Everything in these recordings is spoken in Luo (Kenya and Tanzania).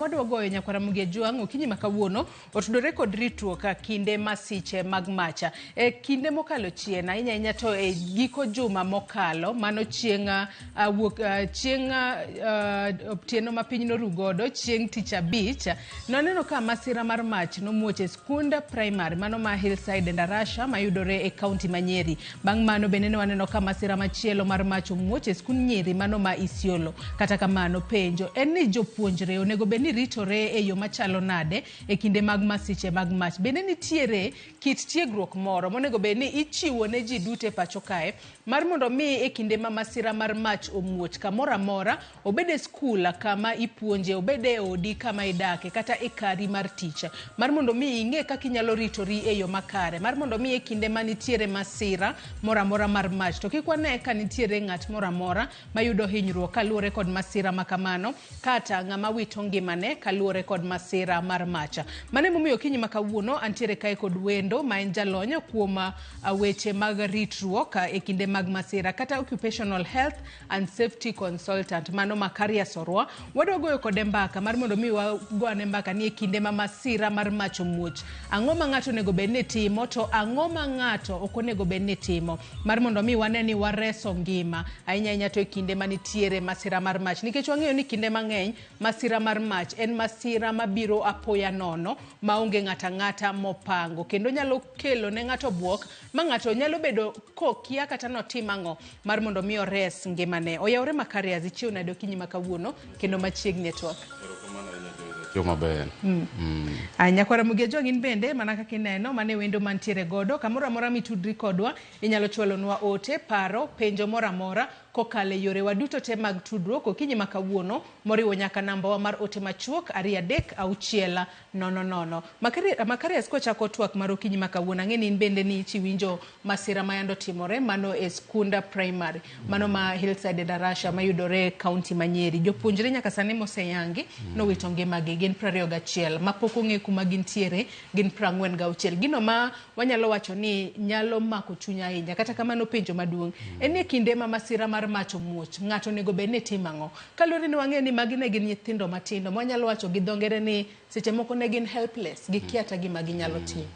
Wadwa goyo nyakwar Ramogi Ajwang' okinyi ma kawuono otudore kod ritruok a kinde masiche mag macha. E kinde mokalo chien ahinya ahinya to e giko juma mokalo mano chieng' wuok chieng' otieno ma piny noru godo chieng' tich abich nwaneno ka masira mar mach nomuoch e skund primary mano ma Hillside Endarasha mayudore e kaunti ma Nyeri. Bang' mano bende ne waneno ka masira machielo mar mach omuoch e skund nyiri mano ma Isiolo. Kata kamano, penjo en ni jopuonjre onego bed ni ritore e yo machalo nade e kinde mag masiche mag mach? Bende nitiere kit tiegruok moro monego bed ni ichiwo ne ji duto e pacho kae mar mondo mi e kinde ma masira mar mach omuoch kamoro amora, obed e skul kama ipuonje, obed e odi kama idake, kata e kari mar tich, mar mondo mi ing'e kaka inyalo ritori e yo makare, mar mondo mi e kinde ma nitiere masira moro amora mar mach to kik wane ka nitiere ng'at moro amora mayudo hinyruok kaluwore kod masira ma kamano, kata ng'ama wito ngimane kaluwore kod masira mar mach. Mano emomiyo okinyi ma kawuono antiere kae kod wendo ma en jalony kuom weche mag ritruok e kinde mag masira kata occupational health and safety consultant mano Makarius Orwa. Wadwa goyo kode mbaka mar mondo mi wago ane mbaka ni e kinde ma masira mar mach omuoch, ang'o ma ng'ato onego bed ni timo to ang'o ma ng'ato ok onego bed ni timo mar mondo mi wane ni wareso ngima ahinya ahinya to e kinde ma nitiere masira mar mach, nikech wang'eyo ni kinde mang'eny masira mar mach en masira mabiro apoya nono maonge ng'ato ang'ata mopango, kendo nyalo kelo ne ng'ato buok ma ng'ato nyalo bedo kokia kata notim ang'o mar mondo mi ores ngimane. Oyawore Makarius, ichiew nade okinyi ma kawuono kendo machiegni e twak? Chiemo maber. Nyakwar Ramogi Ajwang' in bende mana kaka ineno mano e wendo mantiere godo kamoro amora mitudri kodwa inyalo chwalonwa ote, paro, penjo moro amora kokalo e yorewa duto te mag tudruok okinyi ma kawuono moriwo nyaka nambawa mar ote machuok 23600. Makarius, kwachako twak mar okinyi ma kawuono, ang'e ni in bende ni ichiwinjo masira ma yando timore mano e skunda primary mano ma Hillside Endarasha mayudore e kaunti ma Nyeri. Jopuonjre nyaka sani moseyangi nowito ngimagi gin 21, mapok ong'e kuma gintiere gin 46. Gino ma wanyalo wacho ni nyalo mako chuny ahinya. Kata kamano penjo maduong' en ni e kinde ma masira mar mach omuoch, ng'ato onego bed ni timo ang'o? Kaluwore ni wang'eyo ni magi ne gin nyithindo matindo, mwanyalo wacho gi dho ngere ni seche moko ne gin helpless, gikia kata gima ginyalo timo.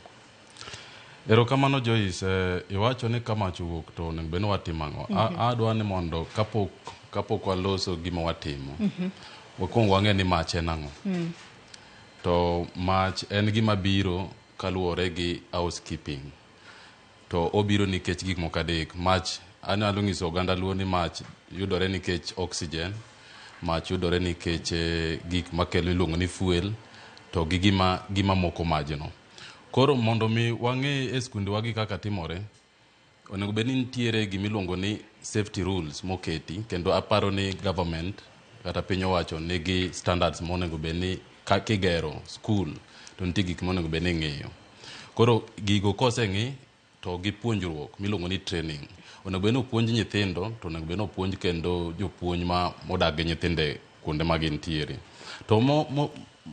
Erokamano Joyce, iwacho ni ka mach owuok to onego bed ni watimo ang'o? Adwa ni mondo kapok waloso gima watimo, wakwong wang'e ni mach en ang'o. To mach en gima biro kaluwore gi housekeeping. To obiro nikech gik moko adek. Mach, anyalo nyiso oganda luo ni mach yudore nikech oxygen, mach yudore nikech gik makelo iluongo ni fuel, to gi gima moko majno. Koro mondo mi wang'e e skundewa gi kaka timore, onego bed ni nitiere gimiluongo ni safety rules moketi, kendo aparo ni government kata piny owacho nigi standards monego bed ni ka kigero skul to nitie gik monego bed ni ing'iyo. Koro gigo koseng'i to gi puonjruok miluongo ni training. Onego bed ni opuonj nyithindo to onego bed ni opuonj kendo jopuonj ma modak gi nyithinde kuonde ma gintiere. To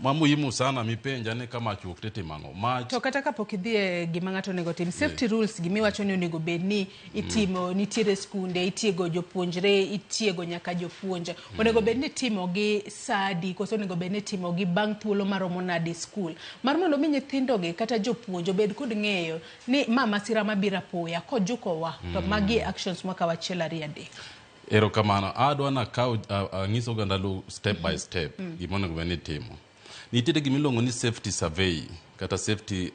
ma muhimu sana mipenja ni ka mach owuok titimo ang'o? Mach To kata kapok idhi e gima ng'ato onego tim, safety rules gimiwacho ni onego bed ni itimo, nitiere skunde, itiego jopuonjre, itiego nyaka jopuonj. Onego bed ni itimo gi saa adi koso onego bed ni itimo gi bang' thuolo maromo nade e skul? Mar mondo mi nyithindogi kata jopuonj obed kod ng'eyo ni ma masira mabiro apoya, kojukowa to magi actions mwakawo 1 2 3. Erokamano. Adwa nakaw ang'is oganda luo step by step gima onego bed ni itimo. Nitiere gima iluongo ni safety survey kata safety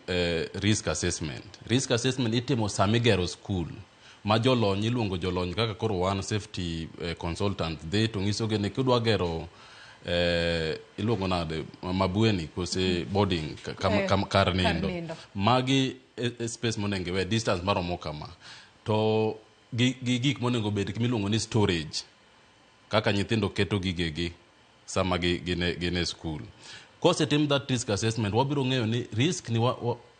risk assessment. Risk assessment itimo sama igero skul ma jolony iluongo jolony kaka koro wan safety consultant dhi to nyisogi ni kidwa gero iluongo nade mabweni kose boarding kar nindo. Magi e space monego iwe distance maromo kama. To gi gik monego bed miluongo ni storage kaka nyithindo keto gigegi sama gin e skul. Kosetim that risk assessment, wabiro ng'eyo ni risk ni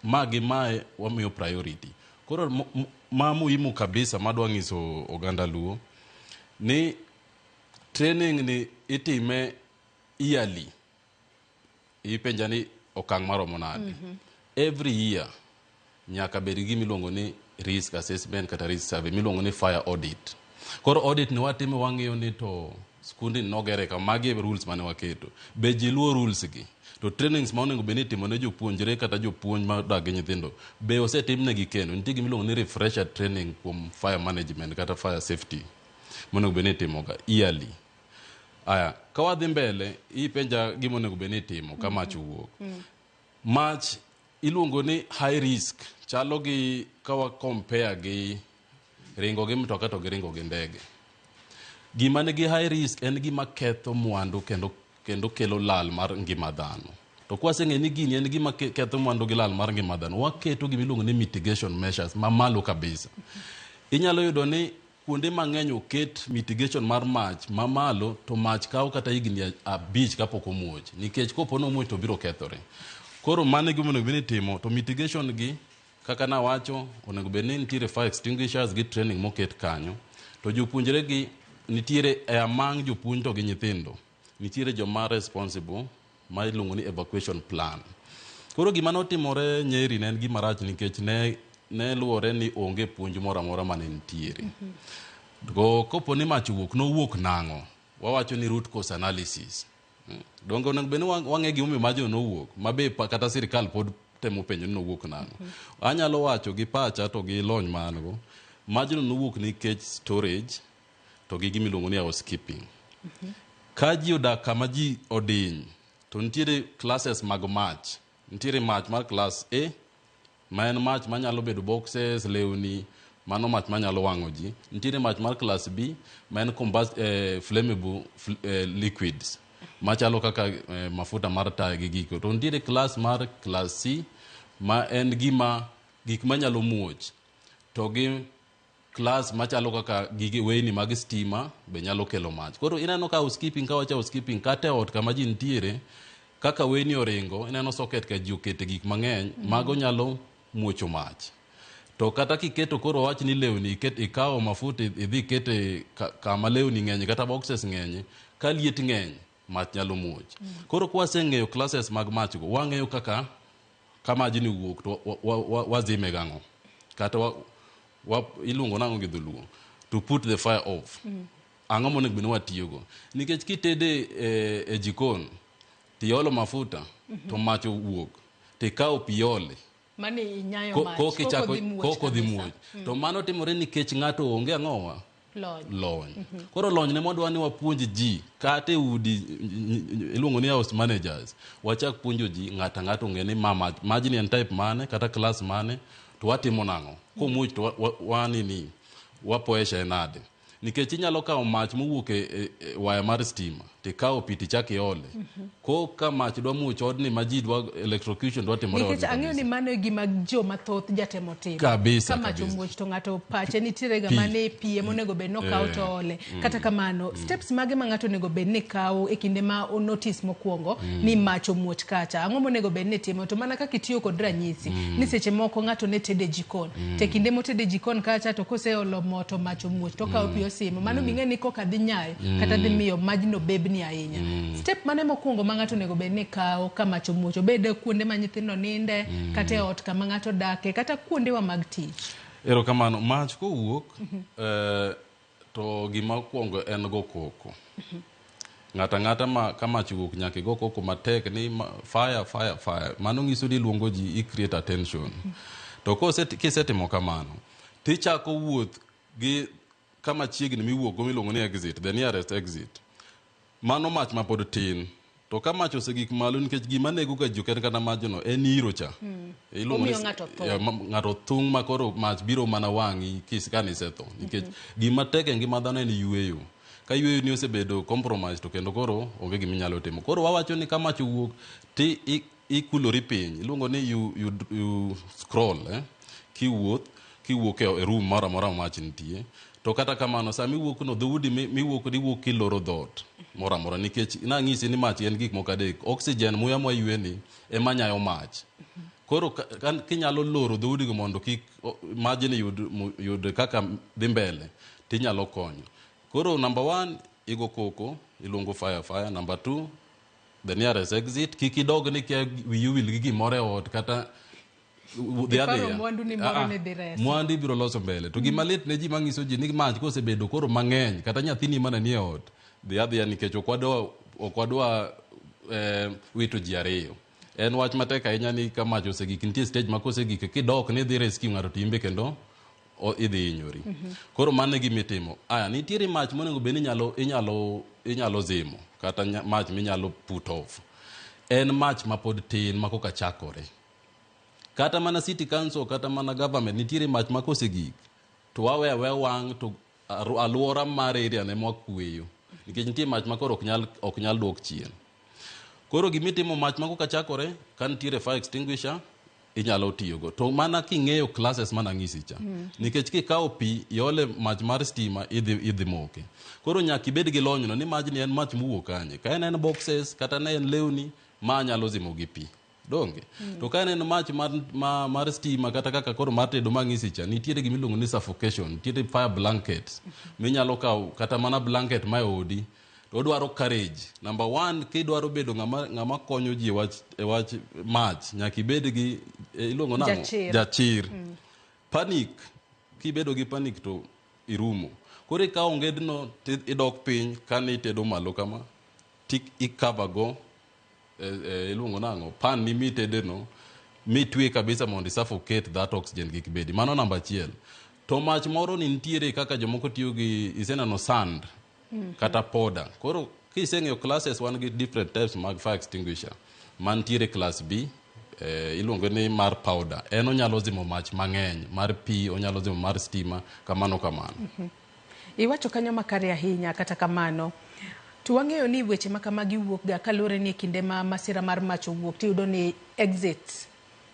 ma gi mae wamiyo priority. Koro ma muhimu kabisa madwa nyiso oganda luo ni training ni itime yearly. Ipenja ni okang' maromo nade? Every year nyaka bed gi gima iluongo ni risk assessment kata risk survey miluongo ni fire audit. Koro audit ni watime wang'iyo ni to Skundni nogere kama, magi e rules mane waketo. Be ji luwo rules gi? To trainings ma onego bed ni itimo ne jopuonjre kata jopuonj ma odak gi nyithindo be osetimnegi kendo? Nitie gima iluongo ni refresher training kuom fire management kata fire safety monego bed ni itimoga yearly. Aya, ka wadhi mbele, ipenja gima onego bed ni itimo ka mach owuok. Mach iluongo ni high risk, chalo gi ka wa compare gi ringo gi mtoka to gi ringo gi ndege. Gima nigi high risk en gima ketho mwandu kendo kelo lal mar ngima dhano. To kwaseng'eyo ni gini en gima ketho mwandu gi lal mar ngima dhano, waketo gima iluongo ni mitigation measures mamalo kabisa. Inyalo yudo ni kuonde mang'eny oket mitigation mar mach mamalo to mach kawo kata higni 5 kapok omuoch, nikech kopo nomuoch to biro kethore. Koro mano e gima onego bed ni itimo. To mitigation gi, kaka nawacho, onego bed ni nitiere fire extinguishers gi training moket kanyo. To jopuonjre gi nitiere e among jopuonj to gi nyithindo, nitiere joma responsible ma iluongo ni evacuation plan. Koro gima notimore Nyeri ne en gima rach nikech ne luwore ni onge puonj moro amora mane nitiere. Go kopo ni mach owuok, nowuok nang'o? Wawacho ni root cause analysis. Donge onego bed ni wang'e gimomiyo majno nowuok, ma be kata sirikal pod temo penjo ni nowuok nang'o. Anyalo wacho gi pacha to gi lony ma an go, majno nowuok nikech storage to gi gima iluongo ni housekeeping. Ka ji odak kama ji odiny, to nitiere classes mag mach. Nitiere mach mar class A, ma en mach manyalo bedo boxes, lewni, mano mach manyalo wang'o ji. Nitiere mach mar class B, ma en flammable liquids, machalo kaka mafuta mar taya gi gigo. To nitiere class mar class C, ma en gima gik manyalo muoch. To gi class machalo kaka gige weyni mag stima be nyalo kelo mach. Koro ineno ka housekeeping, ka wacho housekeeping, kata e ot kama ji nitiere, kaka weyni oringo, ineno socket ka ji okete gik mang'eny, mago nyalo muocho mach. To kata kiketo koro wach ni lewni iket, ikawo mafuta idhi ikete kama lewni ng'eny kata boxes ng'eny, ka liet ng'eny, mach nyalo muoch. Koro kwaseng'eyo classes mag mach go, wang'eyo kaka ka majni owuok to wazime gang'o. Kata iluongo nang'o gi dholuo? To put the fire off. Ang'o monego bed ni watiyogo? Nikech kitede e jikon, tiolo mafuta, to mach owuok, tikawo pi iole. Mani inyayo mach. Koka Koko dhi muoch koko dhi kabisa. muoch. To mano timore nikech ng'ato onge ang'owa? Lony. Lony. Koro lony ne modwa ni wapuonj ji kata e udi iluongo ni house managers. Wachak puonjo ji ng'ato ang'ato ong'e ni ma mach, majni en type mane kata class mane to watimo nang'o. Komuoch to wanini wapoeshe nade. Nikech inyalo kawo mach mowuok e waya mar stima tikawo pi tichak iole. Ko ka mach dwa muoch odni ma ji dwa electrocution dwa timore Nikech odni ang'eyo ni kabisa. mano e gima jo mathoth jatemo timo. Kabisa, Ka mach kabisa. omuoch to ng'ato pache nitiere ga Pi. mana pi ema onego bed ni okawo to ole. Kata kamano, steps mage ma ng'ato onego bed ni kawo e kinde ma o notice mokwongo ni mach omuoch kacha. Ang'o monego bed ni timo? To mana kaka itiyo kod ranyisi ni seche moko ng'ato ne tede jikon. To e kinde motede jikon kacha to koseolo mo to mach omuoch to okawo pi osimo. Mano bing'e ni koka dhi nyayo kata dhi miyo majno bebni ahinya. Step mane mokwongo ma ng'ato onego bed ni kawo ka mach omuoch? Obed kuonde ma nyithindo ninde, kata e ot kama ng'ato dake, kata kuondewa mag tich. Erokamano. Mach kowuok, to gima okuongo en go koko. Ng'ato ang'ata ma ka mach owuok nyaka igo koko matek ni fire, fire, fire. Mano nyiso ni iluongo ji, i create attention. To kisetimo kamano, tichako wuoth gi kama chiegni miwuok go miluongo ni exit, the nearest exit. Mano mach ma pod tin. To ka mach osegik malo nikech gima nego ga ji ok en kata majno, en iro cha. Iluongo ni Omiyo ng'ato tho. Ya, ng'ato thung' ma koro mach biro mana wang'i ka nisetho. Nikech gima tek e ngima dhano en yueyo. Ka yueyo ni osebedo compromise to kendo koro onge gima inyalo timo. Koro wawacho ni ka mach owuok ti ikulori piny. Iluongo ni you scroll, eh? Kiwuoth, kiwuok e room moro amora ma mach nitie. To kata kamano, sama iwuok no, dhoudi miwuok iwuok kiloro dhoot moro amora. Nikech nang'isi ni mach en gik moko adek. Oxygen, muya mwaywe ni, ema nyayo mach. Koro kinyalo loro dhoudi go mondo kik majni yud kaka dhi mbele, tinyalo konyo. Koro number 1, igo koko, iluongo fire, fire. Number 2, the nearest exit. Kik idog ni kia wiyi owil gi gimoro e ot kata dhi Iparo adhiya. mwandu ni moro ne dhi reso. Mwandu ibiro loso mbele. To gima lit ne ji mang'iso ji ni mach kosebedo koro mang'eny, kata nyathini mana nie ot, Dhi adhiya nikech ok wadwa wito ji ariyo. En wach matek ahinya ni ka mach osegik, nitie stage ma kosegik kidok ni idhi rescue ng'ato to in be kendo idhi hinyori. Koro mano e gima itimo. Aya, nitiere mach monego bed ni inyalo zimo kata mach minyalo put off. En mach mapod tin ma koka chakore. Kata mana city council, kata mana government, nitiere mach ma kosegik to waweyo aweya wang' to alwora mar area ne mwakweyo nikech nitie mach ma koro ok nyal duok chien. Koro gimitimo, mach ma koka chakore, ka nitiere fire extinguisher inyalo tiyogo, to mana king'eyo classes manang'isi cha, nikech kikawo pi iole mach mar stima, idhi moke. Koro nyaka ibed gi lonyno ni majni en mach mowuok kanye, ka en boxes kata ne en lewni ma nyalo zimo gi pi donge. To ka en mach mar stima kata kaka koro mar tedo mang'isi cha, nitiere gimiluongo ni suffocation, nitiere fire blanket minyalo kawo, kata mana blanket ma e odi. To odwaro courage number one. Kidwaro bedo ng'ama konyo ji e wach mach, nyaka ibed gi iluongo nang'o? Jachir. Jachir. Panic, kibedo gi panic to irumo. Koro ikawo ongedno to idok piny kane itedo malo kama ti i-cover go iluongo nang'o, pan ni mitedeno, mitwe kabisa mondo i-suffocate that oxygen kik bedi. Mano namba achiel. To mach moro ni nitiere kaka jomoko tiyo gi, iseneno, sand kata poda. Koro kiseng'eyo classes, wan gi different types mag fire extinguisher mantiere. Class B, iluongo ni mar powder, en onyalo zimo mach mang'eny mar pi, onyalo zimo mar stima, kamano kamano. Iwacho kanyo makare ahinya. Kata kamano to wang'eyo ni weche ma kamagi wuok ga kaluwore ni e kinde ma masira mar mach owuok, tiyudo ni exit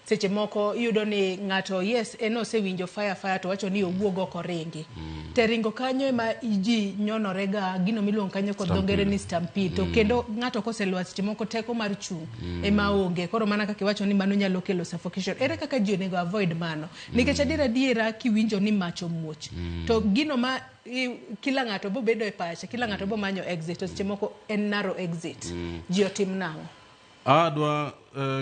seche moko iyudo ni ng'ato, yes, en osewinjo fire fire to wacho ni owuog oko ringi. Te ringo kanyo ema ji nyonore ga gino miluongo kanyo kod dho ngere ni stampede. To kendo ng'ato koselwar, seche moko teko mar chung' ema onge. Koro mana kaka iwacho ni mano nyalo kelo suffocation, ere kaka ji onego avoid mano? Nikech adier adiera, kiwinjo ni mach omuoch to gino ma kila ng'ato bobedo e pache, kila ng'ato bomanyo exit, to seche moko en narrow exit. Ji otim nang'o? Adwa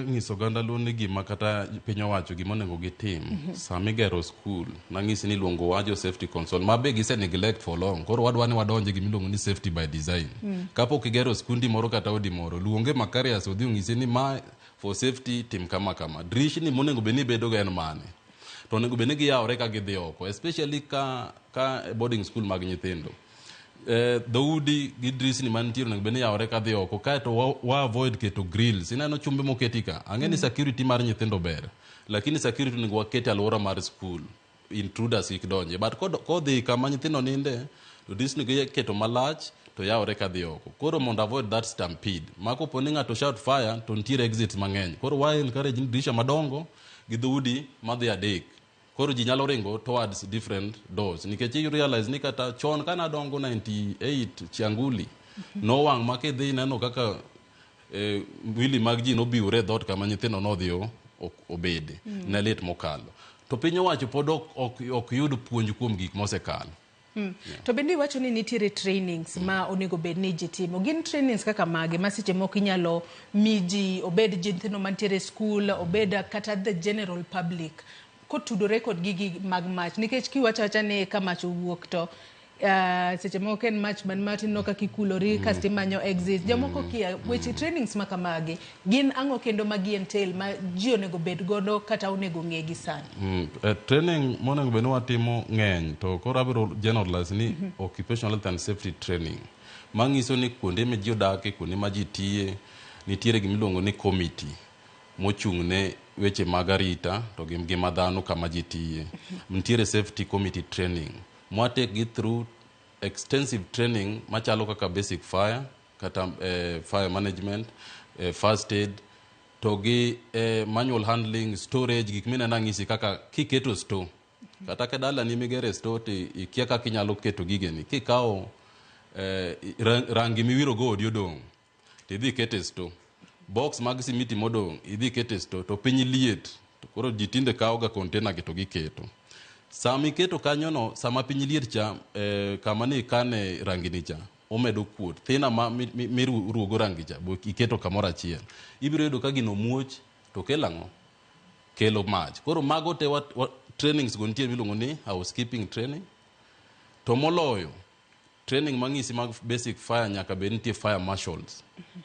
ng'iso oganda luo ni gima kata piny owacho gima onego gitim sama igero skul, nang'isi ni iluongo jo safety consult ma be gise neglect for long. Koro wadwa ni wadonje gima iluongo ni safety by design. Kapok igero skundi moro kata odi moro, luonge Makarias odhi ong'isi ni ma for safety tim kama kama, dirishni monego bed ni bedo go en mane, to onego bed ni giyawore ka gidhi oko, especially ka boarding school mag nyithindo, dhoudi gi dirisni mantie onego bed ni yawore kadhi oko. Kaeto wa avoid keto grills. Ineno chumbe moketi ka, ang'e ni security mar nyithindo ber, lakini security onego waket e alwora mar school, intruders kik donje. But kodhi kama nyithindo ninde, to dirisni gi keto malach to yawore kadhi oko, koro mondo avoid that stampede ma kopo ni ng'ato shout fire to nitiere exits mang'eny. Koro wa encourage ni dirisha madongo gi dhoudi madhi adek, koro ji nyalo ringo towards different doors, nikech you realize ni kata chon kana dongo 98 Chianguli nowang' ma kidhi neno kaka wili mag ji nobiwore e dhoot kama nyithindo nodhi obede ne lit mokalo. To piny owacho pod ok yud puonj kuom gik mosekalo. To bende iwacho ni nitiere trainings ma onego bed ni ji timo. Gin trainings kaka mage ma seche moko inyalo mi ji, obed ji nyithindo mantiere e skul, obed kata the general public, kotudore kod gigi mag mach? Nikech kiwacho awacha ni ka mach owuok to seche moko en mach man matin no kaka ikulori kasto imanyo exit, jomoko kia. Weche trainings ma kamagi gin ang'o kendo magi entail ma ji onego bed godo kata onego ng'e gi sani? Training monego bed ni watimo ng'eny, to koro abiro generalize ni occupational health and safety training manyiso ni kuonde ma ji odake, kuonde ma ji tiye, nitiere gimiluongo ni committee mochung' ne weche mag arita to gi ngima dhano kama ji tiye. Nitiere safety committee training mwa take gi through extensive training machalo kaka basic fire kata fire management, first aid, to gi manual handling, storage, gik mineno ang'isi kaka kiketo store, kata ka dalani migere store to ikia kaka inyalo keto gigeni. Kikawo rangi miwiro go odi odong' tidhi ikete e store, box mag simiti modong' idhi ikete e store, to piny liet, to koro ji tinde kawo ga container gi to giketo. Sama iketo kanyono, sama piny liet cha, kama ni ikane rangini cha omedo kuot thina ma miruogo rangi cha bo iketo kamoro achiel, ibiro yudo ka gino muoch to kelo ang'o? Kelo mach. Koro mago te trainings go nitie miluongo ni housekeeping training. To moloyo training. Training mang'isi mag basic fire nyaka bed nitie fire marshals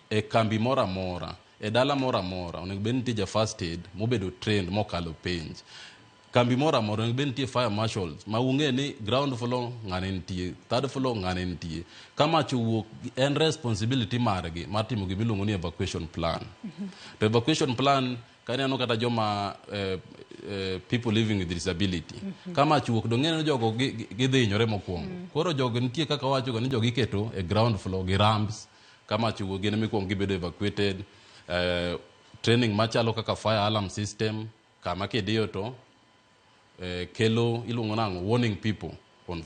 e kambi moro amora, e dala moro amora onego bed nitie ja first aid mobedo trained mokalo penj. Kambi moro amora onego bed nitie fire marshals ma ung'e ni ground floor ng'ane nitie, third floor ng'ane nitie. Ka mach owuok, en responsibility margi mar timo gima iluongo ni evacuation plan. To evacuation plan kaneno kata joma people living with disability, ka mach owuok dong' ni jogo gidhi hinyore mokwongo. Koro jogo nitie kaka wawacho ga ni jogo iketo e ground floor gi ramps. Ka mach owuok, gin emikwongo gibedo evacuated. Training machalo kaka fire alarm system, kama kidiyo to kelo iluongo nang'o, warning people on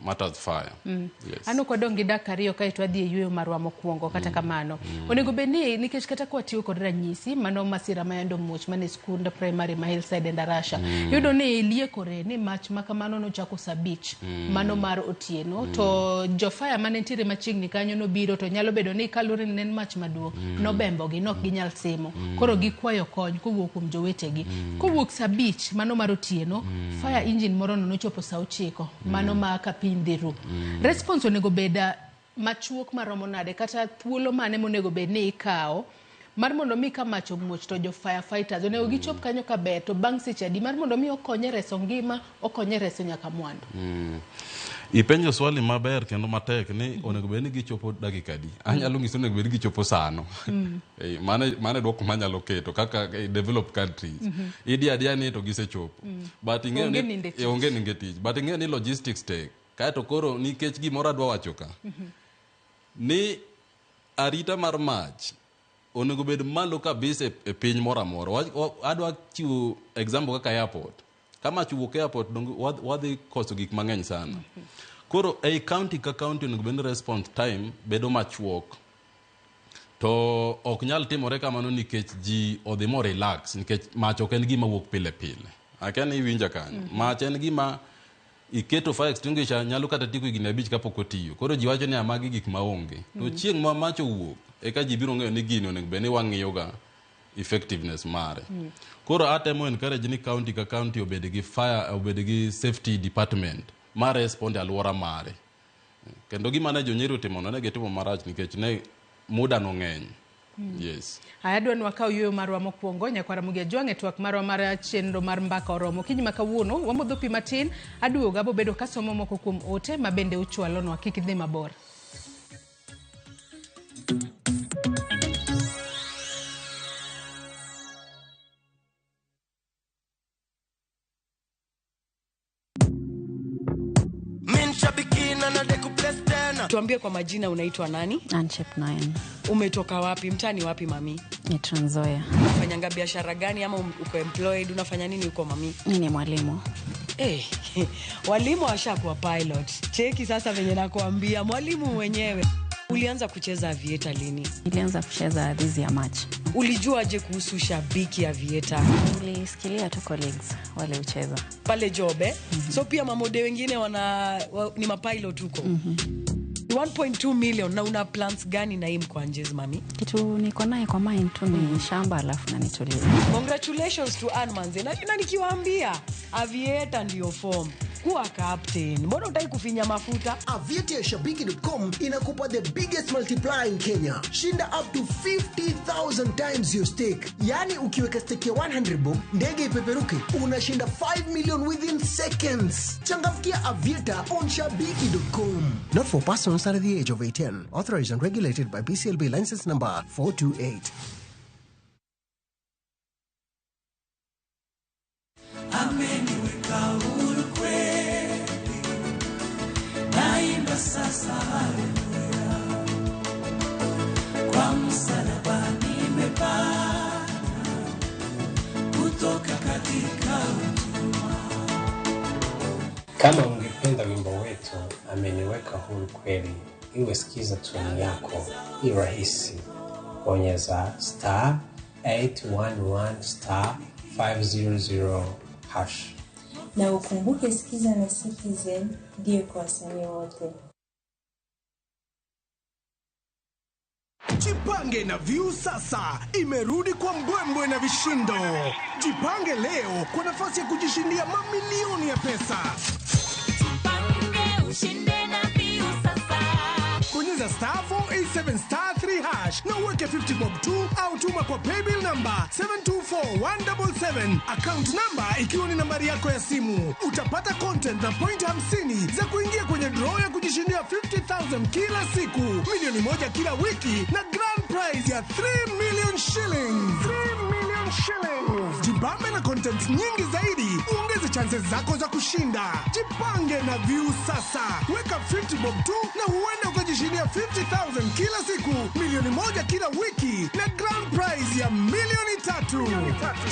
matters fire. Yes. Ano kodong' gi dakika 2 kaeto wadhi e yueyo marwa mokwongo. Kata kamano, onego bed ni nikech kata kwatiyo kod ranyisi mano masira ma yande omuoch mane skund primary ma Hillside Endarasha, iyudo ni liekore ni mach ma kamano nochako saa 5 mano mar otieno, to jo fire mane nitiere machiegni kanyo nobiro, to nyalo bedo ni kaluwore ni ne en mach maduong', nobembogi, nok ginyal simo, koro gikwayo kony kowuok kuom jowetegi. Kowuok saa 5 mano mar otieno, fire engine moro no nochopo saa 9 mano ma ka piny dhi ru. Response onego bed machuok maromo nade, kata thuolo mane monego bed ni ikawo mar mondo mi ka mach omuoch to jo firefighters onego gichop kanyo kaber, to bang' seche adi mar mondo mi okonye reso ngima, okonye reso nyaka mwandu? Ipenjo swali maber kendo matek ni onego bed ni gichopo dakika adi. Anyalo ng'isi onego bed ni gichopo sano. Mano e duoko manyalo keto kaka e developed countries. Idi adiya ni to gisechopo. But ing'eyo Onge ni ninde tich. Onge ninde tich. But ing'eyo ni logistics tek. Kaeto koro nikech gimoro adwa wacho ka, ni arita mar mach onego bed malo kabisa e piny moro amora. Adwa chiwo example kaka airport. Ka mach owuok airport, wadhi koso gik mang'eny sana. Koro ei county ka county onego bed ni response time bedo machuok. To ok nyal timore kamano nikech ji odhi mo relax, nikech mach ok en gima wuok pile pile. Akia ni iwinja kanyo. Mach en gima iketo fire extinguisher nyalo kata tieko higni 5 kapok otiyo. Koro ji wacho ni magi gik maonge. To chieng' ma mach owuok, eka ji biro ng'eyo ni gini onego bed ni wang'iyo ga effectiveness mare. Koro atemo encourage ni county ka county obed gi fire, obed gi safety department ma respond e alwora mare. Kendo gima ne jo-Nyeri otimo no, ne gitimo marach nikech ne muda no ng'eny. Yes. Aya, adwa ni wakaw yueyo marwa mokwongo. Nyakwara Ramogi Ajwang', e twak marwa mar chenro mar Mbaka Oromo okinyi ma kawuono, wamodho pi matin, aduogo abobedo kasomo moko kuom ote ma bende uchwalonwa. Kik idhi mabor. Tuambie kwa majina, unaitwa nani? Anchep 9. Umetoka wapi? Mtaani wapi mami? Ni Trans Nzoia. Unafanyanga biashara gani ama uko employed? Unafanya nini huko mami? Mimi ni mwalimu. Walimu washakuwa pilot. Cheki sasa venye nakuambia, mwalimu mwenyewe. Ulianza kucheza aviator lini? Nilianza kucheza this year March. Ulijuaje kuhusu shabiki aviator? Nilisikilia tu colleagues wale ucheza. Pale job eh? So pia mamode wengine ni mapilot huko. 1.2 million, na una plans gani na hii mkwanjez mami? Kitu niko naye kwa mind tu ni shamba alafu na nitulie. Congratulations to Ann Manze. Na nikiwaambia aviator ndio form. Kuwa captain. Mbona hutaki kufinya mafuta? Aviator ya shabiki.com inakupa the biggest multiplier in Kenya. Shinda up to 50,000 times your stake. Yani ukiweka stake ya 100 bob, ndege ipeperuke, unashinda 5 million within seconds. Changamkia Aviator on shabiki.com. Not for persons under the age of 18. Authorized and regulated by BCLB license number 428. Ameniweka huru kweli, naimba sasa haleluya, kwa msalaba nimepata kutoka katika utumwa. Kama ungependa wimbo wetu Ameniweka Huru Kweli iwe sikiza tune yako, i rahisi. Bonyeza star 811 star 500 hash. Na ukumbuke Sikiza na Citizen ndiyo kwa wasanii wote. Jipange na Viusasa imerudi kwa mbwembwe na vishindo. Jipange leo kwa nafasi ya kujishindia mamilioni ya pesa. Jipange ushinde na Viusasa. Tuweke 50 bob tu au tuma kwa paybill number 724177, account number ikiwa ni nambari yako ya simu. Utapata content na point 50 za kuingia kwenye draw ya kujishindia 50,000 kila siku, 1 milioni kila wiki na grand prize ya 3 million shillings. 3 million shillings. Jibambe na content nyingi zaidi, uongeze chances zako za kushinda. Jipange na Viusasa, weka 50 bob tu na huenda ukajishindia 50,000 kila siku, 1 milioni kila wiki na grand prize ya 3 milioni.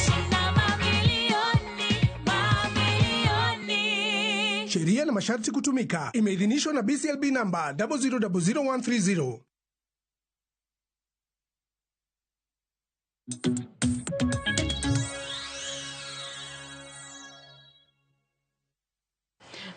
Shinda mamilioni, mamilioni. Sheria na masharti kutumika. Imeidhinishwa na BCLB namba 0000130.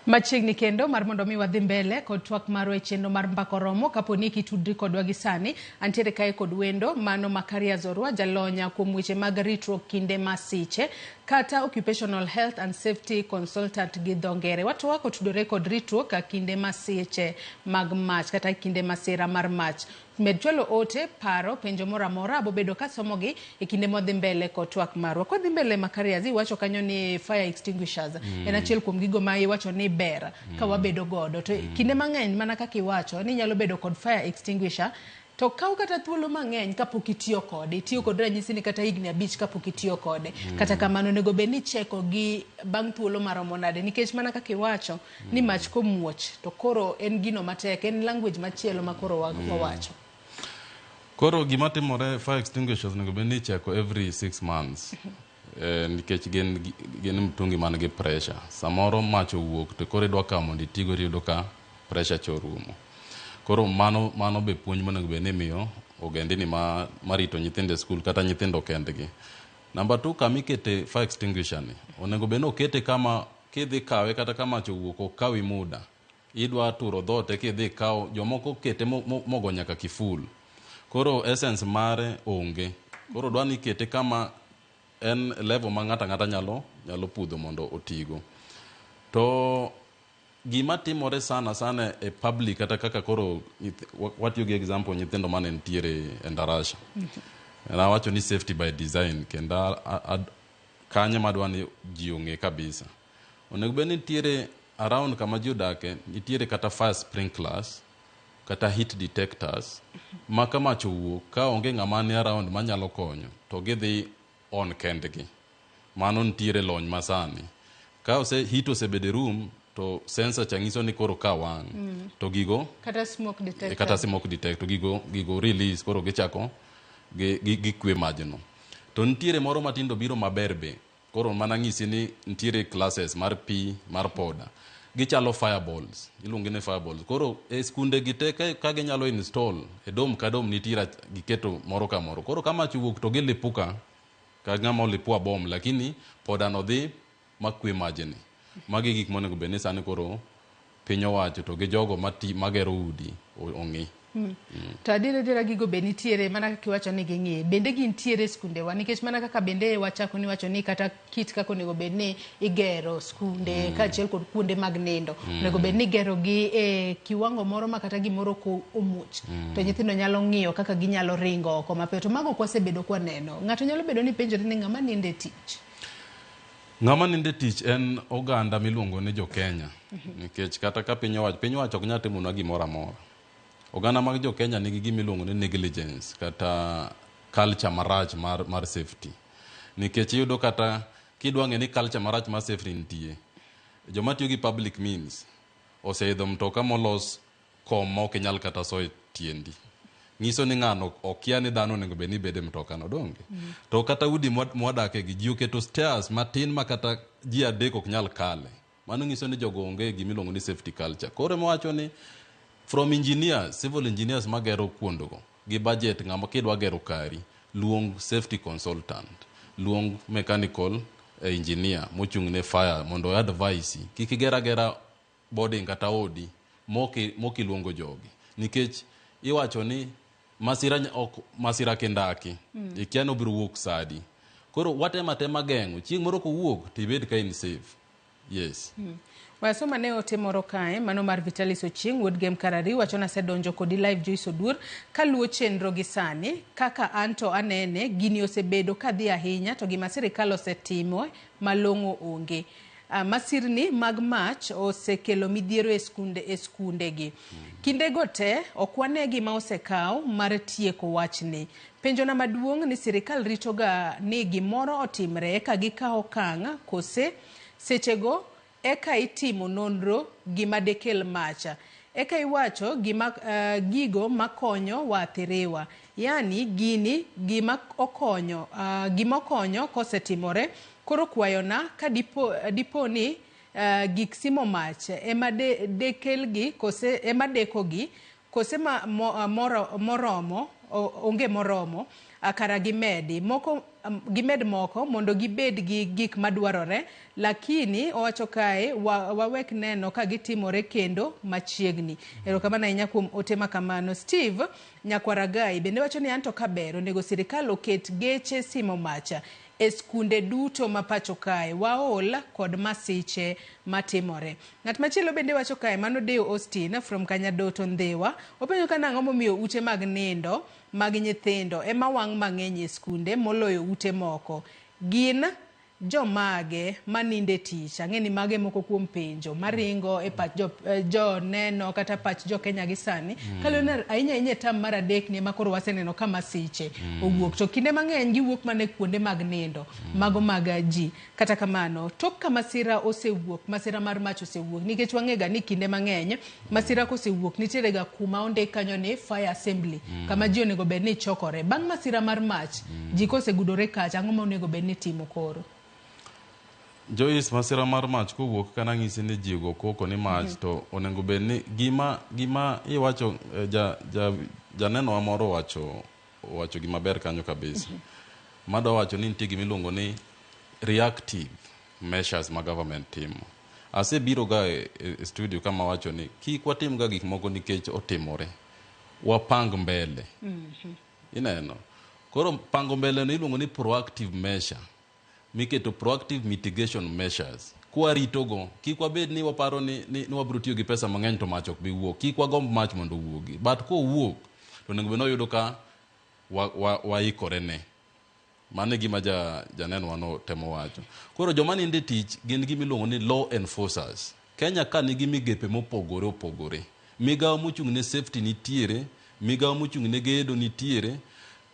Machiegni kendo mar mondo mi wadhi mbele kod twak marwa e chenro mar Mbaka Oromo. Kapo ni kitudri kodwa gi sani, antiere kae kod wendo mano Makaria Zorwa, jalonya kuom weche mag ritruok kinde masiche kata occupational health and safety consultant gi dho ngere. Watwak otudore kod ritruok e kinde masiche mag mach kata kinde masira mar mach. Med chwalo ote, paro, penjo moro amora, abobedo kasomogi e kinde mwadhi mbele kod twak marwa. Kwadhi mbele, Makariazi, iwacho kanyo ni fire extinguishers en achiel kuom gigo ma iwacho ni ber ka wabedo godo. To kinde mang'eny, mana kaka iwacho ni inyalo bedo kod fire extinguisher to kaw kata thuolo mang'eny kapok itiyo kode, itiyo kod ranyisi ni kata higni 5 kapok itiyo kode. Kata kamano, onego bed ni icheko gi bang' thuolo maromo nade? Nikech mana kaka iwacho ni mach komuoch to koro en gino matek, en language machielo ma koro wawacho. Koro gima timore, fire extinguishers onego bed ni icheko every 6 months, nikech gin mtungi man gi pressure. Samoro mach owuok to koro idwa kawo mondo itigo, iyudo ka pressure cha orumo. Koro mano be puonj monego bed ni imiyo ogendini ma marito nyithindo e skul kata nyithindo kendgi. Namba two, kama ikete fire extinguisher ni onego bed ni okete kama kidhi kawe kata ka mach owuok ok kawi muda. Idwa turo dhoot eka idhi ikaw. Jomoko kete mogo nyaka kiful, koro essence mare onge. Koro dwa ni ikete kama en level ma ng'ato ang'ata nyalo pudho mondo otigo. To gima timore sana sana e public, kata kaka koro watiyo gi example nyithindo mane nitiere e Ndarasha, nawacho ni safety by design. Kendo kanyo madwa ni ji ong'e kabisa, onego bed ni nitiere around kama ji odake, nitiere kata fire sprinklers kata heat detectors ma ka mach owuok, ka onge ng'ama ni around manyalo konyo, to gidhi on kendgi. Mano nitiere lony masani ka ose heat osebedo e room to sensor cha nyiso ni koro ka wang' to gigo kata smoke detector. Kata smoke detector, gigo release, koro gichako gikwe majno. To nitiere moro matindo biro maber be. Koro mana ng'isi ni nitiere classes mar pi mar poda, gichalo fireballs, iluongi ni fireballs. Koro e skunde gi te ka ginyalo install e dorm ka dorm, nitiere giketo moro ka moro. Koro ka mach owuok to gilipuka ka ng'ama olipua bom, lakini poda no dhi makwe majni. Magi gik monego bed ni sani koro piny owacho to gi jogo magero udi ong'i. To adier adiera, gigo be nitiere mana kaka iwacho ni ging'i, bende gintiere e skundewa? Nikech mana kaka bende wachako ni wacho ni kata kit kaka onego bed ni igero skunde kaachiel kod kuonde mag nindo, onego bed ni igero gi e kiwango moro ma kata gimoro ko omuoch to nyithindo nyalo ng'iyo kaka ginyalo ringo oko mapiyo. To mago ok wasebedo kwaneno. Ng'ato nyalo bedo ni penjore ni ng'ama nindo e tich? Ng'ama nindo e tich en oganda miluongo ni jo-Kenya, nikech kata ka piny owacho ok nyal timonwa gimoro amora. Oganda mag jo-Kenya nigi gima iluongo ni negligence kata culture marach mar safety. Nikech iyudo kata kidwa ng'e ni culture marach mar safety nitie, joma tiyo gi public means oseidho mtoka molos kom ma ok inyal kata soyo tiendi. Nyiso ni ng'ano okia ni dhano onego bed ni bedo e mtoka no, donge? To kata udi mwadake gi ji oketo stairs matin ma kata ji adek ok nyal kale. Mano nyiso ni jogo onge gima iluongo ni safety culture. Koro ema ni from engineers, civil engineers magero kuondgo gi budget, ng'ama kidwa gero kari, luong safety consultant, luong mechanical engineer mochung' ne fire mondo advise. Kik iger agera boarding kata odi mokiluongo jogi, nikech iwacho ni masira ok masira kindaki. Ikia ni obiro wuok sadi. Koro watemo atema geng'o chieng' moro kowuok to ibed ka in safe. Yes. Wasoma ne ote moro kae, mano mar Vitalis Ochieng' wuod Gem Karari wacho nasedonjo kodi live Joyce Oduor kaluwo chenro gi sani kaka anto anene gini osebedo kadhi ahinya to gima sirikal osetimo malong'o onge. Masirni mag mach osekelo midhiero e skunde e skundegi. Kindego te ok wane gima osekaw mar tieko wachni. Penjona maduong' ni sirikal ritoga ni gimoro otimre eka gikaw okang' kose sechego eka itimo nonro gima dekel mach. Eka iwacho gima gigo makonyo waathiriwa. Yani gini gima okonyo gima okonyo kosetimore koro kwayona ka dipo ni gik simo mach ema dekelgi kose ema dekogi kose moromo onge moromo kara gimedi moko gimed moko mondo gibed gi gik madwarore lakini owacho kae wawek neno ka gitimore kendo machiegni. Erokamano ahinya kuom ote makamano. Steve Nyakwaragai bende wacho ni anto kaber onego sirikal oket geche simo mach e skunde duto ma pacho kae waol kod masiche matimore. Ng'at machielo bende wacho kae mano Deo Austin from Kanyadoto Ndhiwa openjo ka nang'o momiyo ute mag nindo mag nyithindo ema wang' mang'eny e skunde moloyo ute moko. Gin jomage maninde tich? Ang'e ni mage moko kuom penjo maringo e pach jo neno kata pach jo Kenya gi sani. Kaluwore ahinya ahinya e tam mar adek ni ema koro waseneno ka masiche owuok. To kinde mang'eny giwuok mana e kuonde mag nindo mago mag ji. Kata kamano, tok ka masira osewuok, masira mar mach osewuok, nikech wang'e ga ni kinde mang'eny masira kosewuok nitiere ga kuma ondik kanyo ni fire assembly kama ji onego bed ni chokore. Bang' masira mar mach, ji kosegudore kacha, ang'o ma onego bed ni timo koro? Joyce, masira mar mach kowuok kana ng'isi ni ji ogo koko ni mach to onego bed ni gima iwacho ja ja janeno wa moro owacho gima ber kanyo kabisa. Madwa wacho ni nitie gima iluongo ni reactive measures ma government timo. Asebiro ga e studio kama wacho ni kik watim ga gik moko nikech otimore. Wapang mbele. Ineno. Koro pango mbele no iluongo ni proactive measure. Miketo proactive mitigation measures. Kwaritogo, kik wabed ni waparo ni wabiro tiyo gi pesa mang'eny to mach ok bi wuok. Kik wagomb mach mondo owuogi. But kowuok, to onego bed ni wayudo ka waikore ne. Mano e gima janeno no temo wacho. Koro joma ninde tich gin gima iluongo ni law enforcers. Kenya ka nigi migepe mopogore opogore. Migawo mochung' ne safety nitiere, migawo mochung' ne gedo nitiere,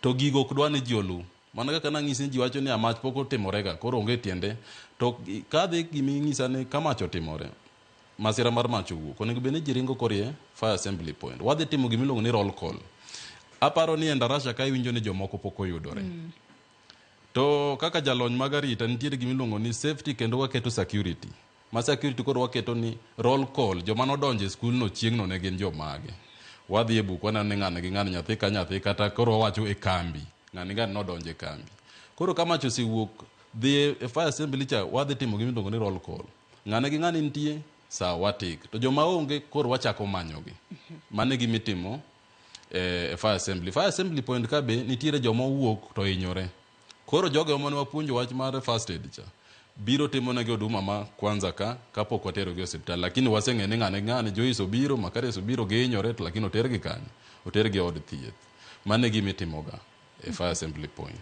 to gigo ok dwa ni ji oluw. Mana kaka nang'isi ni ji wacho ni mach pok otimore ga, koro onge tiende. To kadhi gima ni ka mach otimore, masira mar mach owuok, onego bed ni ji ringo korie fire assembly point. Wadhi timo gima iluongo ni roll call. Aparo ni e Endarasha ka iwinjo ni jomoko pok oyudore. To kaka jalony mag arita nitiere gima iluongo ni safety kendo waketo security. Ma security koro waketo ni roll call joma nodonjo e skul no chieng'no ne gin jomage. Wadhi e buk waneno ni ng'ani gi ng'ani nyathi ka nyathi kata koro wawacho e kambi. Ng'ani ng'ani nodonjo e kambi. Koro ka mach osewuok dhi e fire assembly cha wadhi timo gima iluongo ni roll call. Ng'ane gi ng'ani nitie sawa watik. To joma onge koro wachako manyogi. Mano e gima itimo e fire assembly. Fire assembly point ka be nitiere joma owuok to hinyore. Koro jogo mane wapuonjo wach mar first aid cha biro timo negi huduma ma kwanza ka kapok waterogi e osiptal. Lakini waseng'eyo ni ng'ane ng'ane Joyce obiro, Makarios obiro gihinyore to lakini otergi kanye? Otergi e od thieth. Mano e gima itimoga e fire assembly point.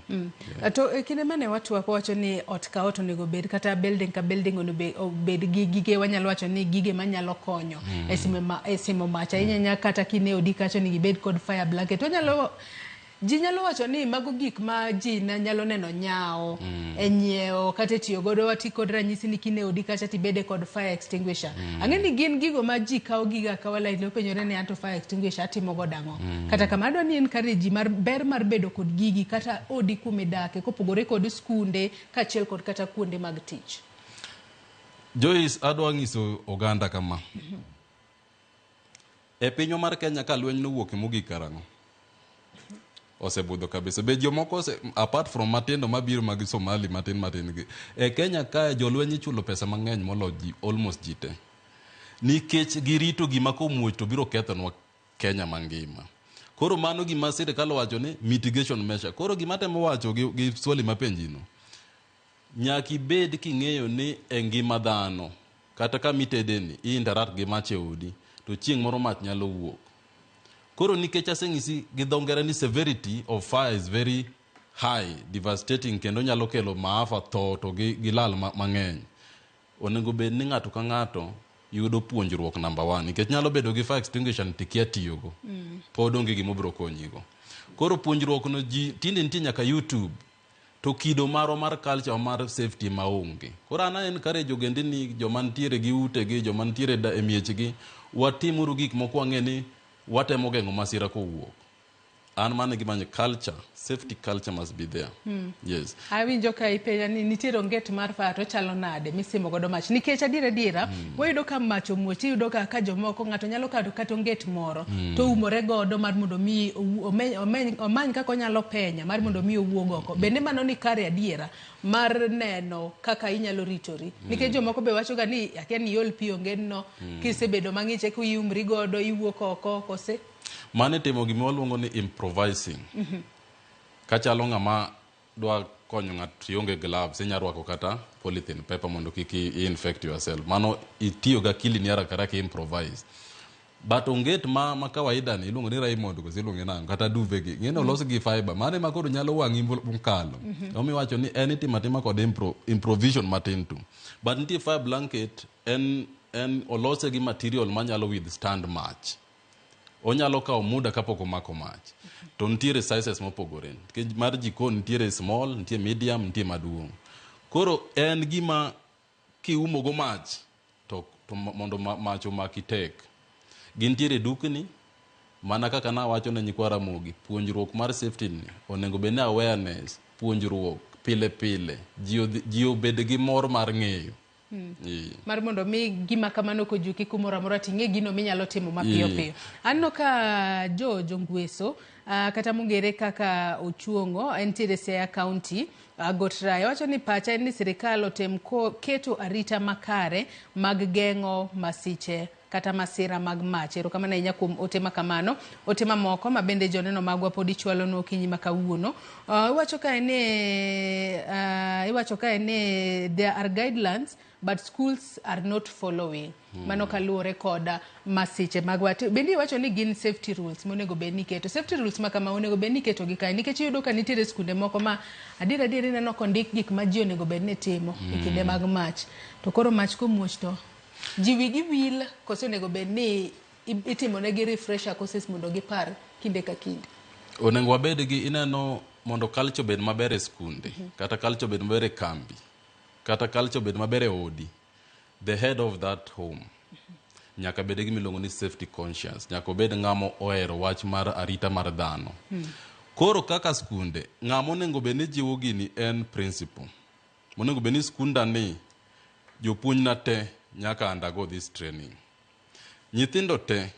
To e kinde mane watwak wawacho ni ot ka ot onego bed kata building ka building onego obed gi gige wanyalo wacho ni gige manyalo konyo e simo mach ahinya ahinya kata kine odi kacha onego ibed kod fire blanket. Wanyalo ji nyalo wacho ni mago gik ma ji nyalo neno nyawo e nyiewo kata e tiyo godo wati kod ranyisi ni kine odi kacha tibede kod fire extinguisher. Ang'e ni gin gigo ma ji kawo gigo akawa lightly openjore ni anto fire extinguisher atimo godo ang'o. Kata kamano adwa ni encourage ji mar ber mar bedo kod gigi kata odi kumidake kopogore kod skunde kaachiel kod kata kuonde mag tich. Joyce adwa nyiso oganda kama. E pinywa mar Kenya ka lweny nowuok mogik karang'o? Osebudho kabisa. Be jomoko apart from matindo mabiro mag Somali matin matin gi. E Kenya kae jolweny ichulo pesa mang'eny molo ji almost ji te. Nikech girito gima komuoch to biro kethonwa Kenya mangima. Koro mano gima sirikal owacho ni mitigation measure. Koro gima temo wacho gi swali mapenjino. Nyaka ibed king'eyo ni e ngima dhano Kata kama itedeni, i interact gi mach e odi, to chieng' moro mach nyalo wuok. Koro nikech aseng'isi gi dho ngere ni severity of fire is very high, devastating kendo nyalo kelo maafa tho to gi lal mang'eny. Onego bed ni ng'ato ka ng'ato yudo puonjruok number one nikech nyalo bedo gi fire extinguisher ni tikia tiyogo. Pod onge gima obiro konyigo. Koro puonjruok no ji tinde nitie nyaka YouTube to kido marwa mar culture mar safety maonge. Koro an a encourage ogendini joma nitiere gi utegi, joma nitiere e miechgi, watimuru gik moko wang'e ni watemo geng'o masira kowuok. An mano e gima culture, safety culture must be there. Yes. Awinjo ka ipenja ni nitiere onget mar fire to chalo nade misimo godo mach nikech adiera adiera wayudo ka mach omuoch iyudo ka jomoko ng'ato nyalo kawo kata onget moro to umore godo mar mondo mi omany kaka onyalo penya mar mondo mi owuog oko. Bende mano ni kare adiera mar neno kaka inyalo ritori nikech jomoko be wacho ga ni akia ni iol pi ongetno kisebedo mang'ich eka iumri godo iwuok oko kose. Mano itimo gima waluongo ni improvising. Kachalo ng'ama dwa konyo ng'ato ionge gloves, inya rwako kata polythene paper mondo kik i infect yourself. Mano itiyo gi akili ni haraka haraka improvise. But onget ma kawaida ni iluongo ni Raymond koso iluonge nang'o kata duvet gi. Ng'eni olos gi fiber. Mano ema koro nyalo wang'i mokalo. Omiyo iwacho ni en itimo atima kod improvision matin tu. But nitie fire blanket en olose gi material manyalo withstand mach. Onyalo kawo muda kapok omako mach. To nitiere sizes mopogore. Nikech mar jikon nitiere small, nitie medium, nitie maduong'. Koro en gima kiumo go mach to mondo mach omaki tek. Gintiere dukni, mana kaka nawacho ne nyikwa Ramogi, puonjruok mar safety ni onego bed ni awareness, puonjruok pile pile. Ji obed gi mor mar ng'eyo. Mar mondo mi gima kamano kojuki kumoro amora ting'e gino minyalo timo mapiyo piyo. Aneno ka George Ongweso kata mong'ere kaka Ochuong'o entiere Siaya County Got Raya wacho ni pacha en ni sirikal otem keto arita makare mag geng'o masiche kata masira mag mach. Erokamano ahinya kuom ote ma kamano. Ote mamoko ma bende joneno magwa pod ichwalonwa okinyi ma kawuono. Iwacho kae ni there are guidelines but schools are not following. Mano kaluwore kod masiche mag wach. Bende iwacho ni gin safety rules monego bed ni iketo. Safety rules ma kama onego bed ni iketo gi kae nikech iyudo ka nitiere skunde moko ma adier adier ineno kondik gik ma ji onego bed ni timo e kinde mag mach. To koro mach komuoch to ji wigi wil koso onego bed ni itimo negi refresher courses mondo gipar kinde ka kinde. Onego wabed gi ineno mondo culture obed maber e skunde, kata culture obed maber e kambi, kata culture obed maber e odi. The head of that home nyaka bed gi miluongo ni safety conscious, nyaka obed ng'ama ohero wach mar arita mar dhano. Koro kaka skunde, ng'ama onego bed ni jiwo gini en principal. Monego bed ni skunda ni jopuonjna te nyaka undergo this training. Nyithindo te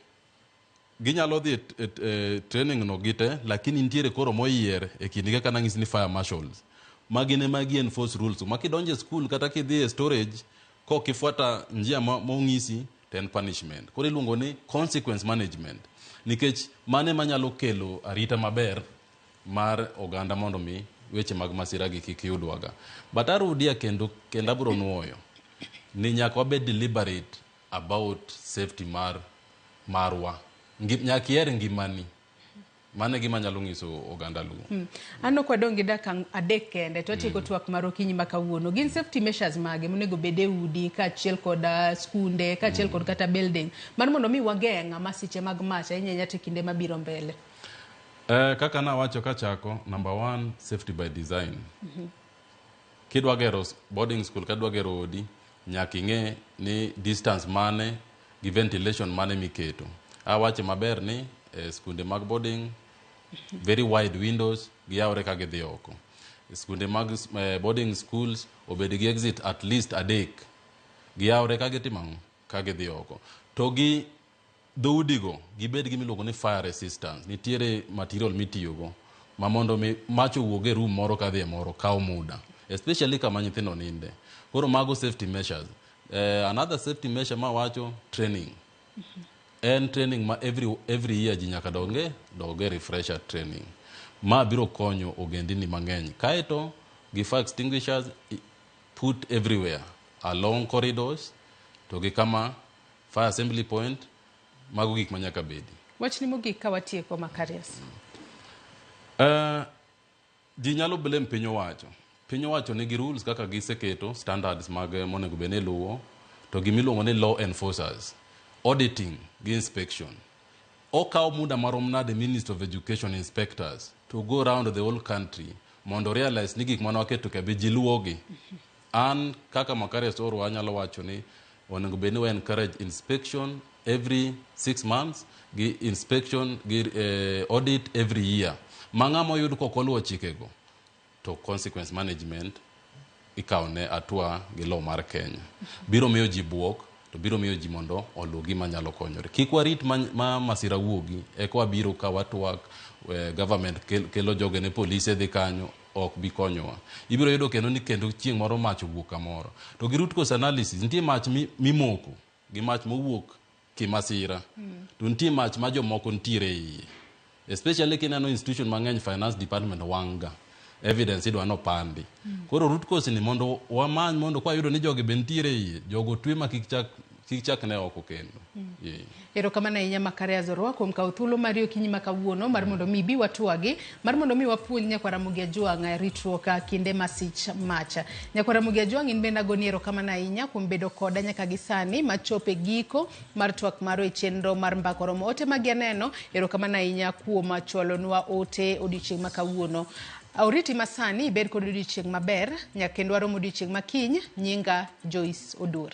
ginyalo dhi e training no gite, lakini nitiere koro moyier e kindgi kaka nang'isi ni fire marshals. Ma gin ema gi enforce rules. Ma kidonjo e school kata kidhi e storage, kok ifuata njia mong'isi to en punishment. Koro iluongo ni consequence management. Nikech mano ema nyalo kelo arita maber mar oganda mondo mi weche mag masira gi kik yudwaga. But arudia kendo abiro nuoyo ni nyaka wabed deliberate about safety marwa. Nyaka iher ngimani. Mano e gima anyalo nyiso oganda Luo. Aneno ka wadong' gi dakika 3 kende to watieko twak mar okinyi ma kawuono. Gin safety measures mage monego bed e udi kaachiel kod skunde kaachiel kod kata building mar mondo mi wageng' masiche mag mach ahinya ahinya to e kinde mabiro mbele. Kaka nawacho kachako, number 1, safety by design. Kidwa gero boarding school, kadwa gero odi, nyaka ing'e ni distance mane gi ventilation mane miketo. Awache maber ni skunde mag boarding, very wide windows, giyawre ka gidhi oko. Skunde mag boarding schools obed gi exit at least 3, giyawre ka gitimo ang'o? Ka gidhi oko. To gi dhoudigo gibed gi miluongo ni fire resistance. Nitiere material mitiyogo ma mondo mi mach owuog e room moro kadhi e moro kawo muda, especially kama nyithindo ninde. Koro mago safety measures. Another safety measure mawacho training. En training ma every year ji nyaka doge refresher training. Ma biro konyo ogendini mang'eny. Kaeto gi fire extinguishers put everywhere along corridors. To gi kama fire assembly point, mago gik ma nyaka bedi. Wachni mogik ka watieko, Makarios. Ji nyalo blame piny owacho. Piny owacho nigi rules kaka giseketo standards mag monego bed ni iluwo, to gimiluongo ni law enforcers, auditing gi inspection. Okawo muda marom nade Minister of Education inspectors to go round the whole country mondo realize ni gik mane waketo ka be ji luwogi? An kaka Makarios Orwa anyalo wacho ni onego bed ni wa encourage inspection every 6 months gi inspection gi audit every year. Ma ng'ama oyud kok oluwo chikego to consequence management ikawo ne hatua gi law mar Kenya. Biro miyo ji buok to biro miyo ji mondo oluw gima nyalo konyore. Kik warit ma masira wuogi eka wabiro ka watwak government kelo jogene, polise dhi kanyo, ok bi konyowa. Ibiro yudo kendo ni kendo chieng' moro mach owuok kamoro. To gi root cause analysis nitie mach mimoko gi mach mowuok kimasira. To nitie mach ma jomoko nitiere e iye. Especially kineno institution mang'eny, finance department wang' ga evidence idwa nopandi. Koro root cause ni mondo wamany mondo kwayudo ni jogi be nitiere e iye, jogo twe ma kik chak ne oko kendo. Yeah. Erokamano ahinya, Makarios Orwa, kuom kawo thuolo mari okinyi ma kawuono mar mondo mi ibi watwagi, mar mondo mi wapuonj nyakwar Ramogi Ajwang' e ritruok a kinde masich mach. Nyakwar Ramogi Ajwang', in bende agoni erokamano ahinya kuom bedo koda nyaka gi sani machop e giko mar twak marwa e chenro mar Mbaka Oromo. Ote magi aneno, erokamano ahinya kuom chwalonwa ote odiochieng' ma kawuono. Oriti masani, ibed kod odiochieng' maber, nyaka kendo warom odiochieng' makiny. Nyinga Joyce Odur.